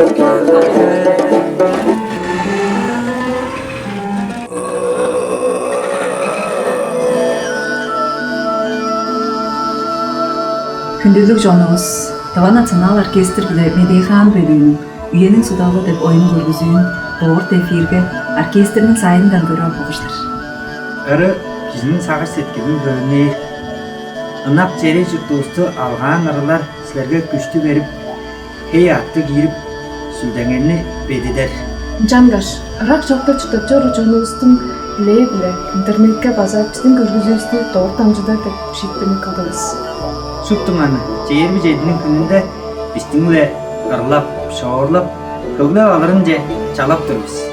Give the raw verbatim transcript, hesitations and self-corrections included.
Хүндүлүг чонувус, Тыва национал оркестр биле Медээхаан бөлүүнүң «Үениң судалы» деп оюн-көргүзүүн дорт эфирге оркестрниң сайдындан көрүп ап болур силер. Ыры кижиниң сагыш-сеткилин хөөнээр. Ынак чер-чуртувусту алгаан ырылар силерге күштү берип, хей-аътты киирип, сүлдеңерни бедидер. Ынчангаш ырак чокта чурттап чоруур чонувустуң дилээ-биле интернетке база бистиң көргүзүүвүстү дорт дамчыдар деп шиитпирни кылдывыс. Шуптуңарны чээрби чединиң хүнүнде бистиң-биле ырлап, шоорлап, хөглеп алырынче чалап тур бис.